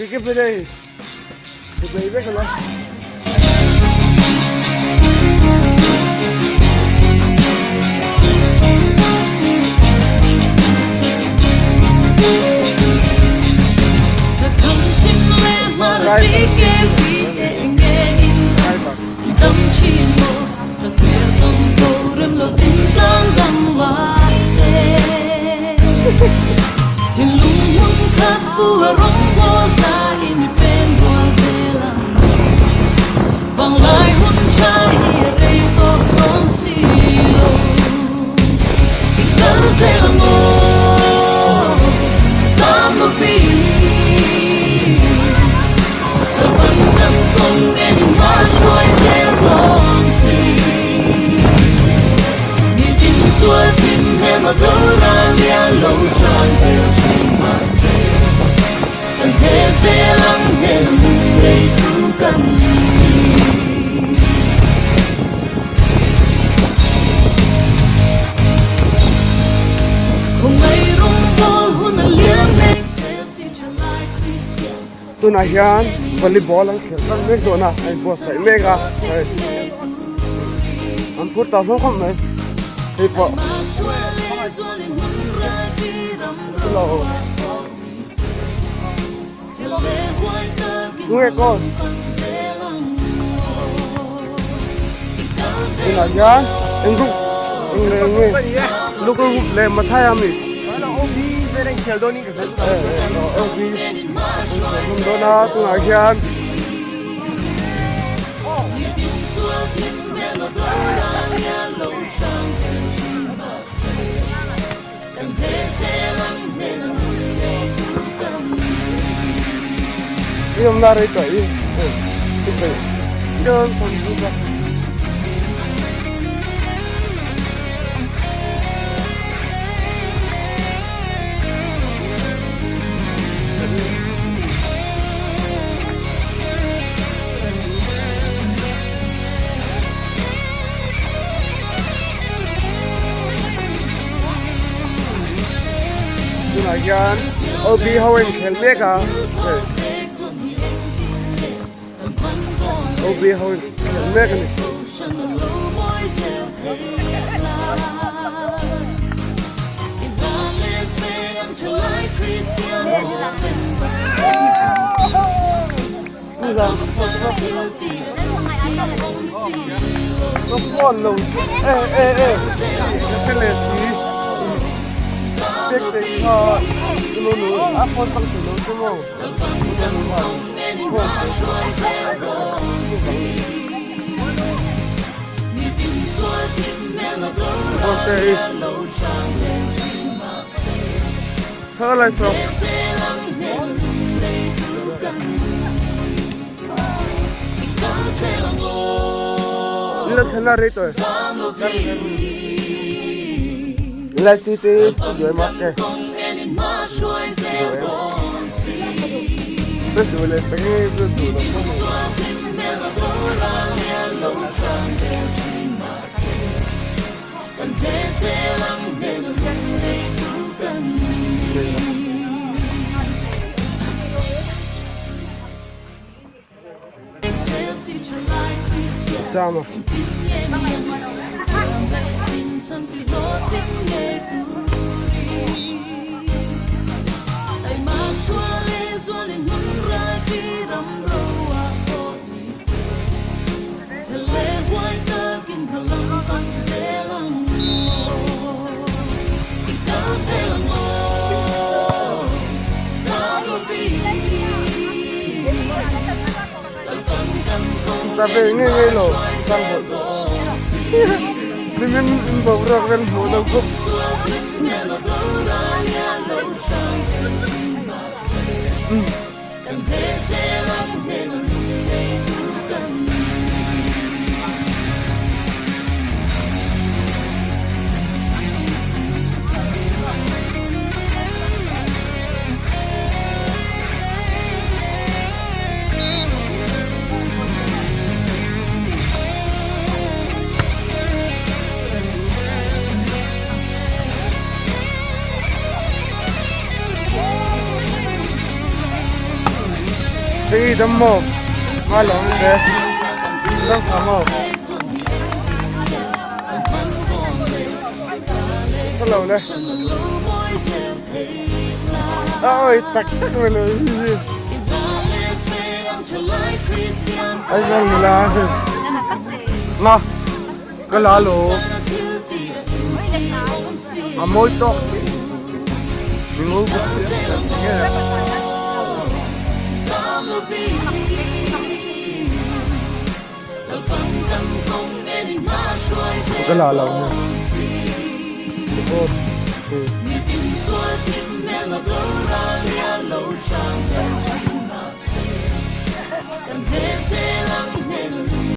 Wikipedia hi bei vek alo. Tunah hian volleyball an khelh ṭan mek dawn a, a inbuatsaih mek a hei an phur ta hlawm khawp mai hei pawh lo nge kaw tunah hian eng group eng leh eng nge local group leh Mathai a mi. Dawn a tunah hian i awmna rei tawh i Tunah hian OB ho a inkhel mek a hei OB ho a inkhel mek a ni. Nó ngon lo ê ê ê cái này thì biết cái kha nó nó á phone tăng từ nó đúng không Ok. Thơ lại xong. Là thế nào đấy tôi. Lại tí tí dưới mắt đây. Tôi đuổi lên cái tôi đuổi nó không. Chama. Ta về nghe nghe lo sang bộ mình mình bầu rạc lên hồ đâu cũng Hei dam maw ngai lo ang che dam tha maw ka lo le oi tak tak mai lo hi ai nang nula na ka la lo a mawi tawk mi ngo bawk sia ka la lo nge.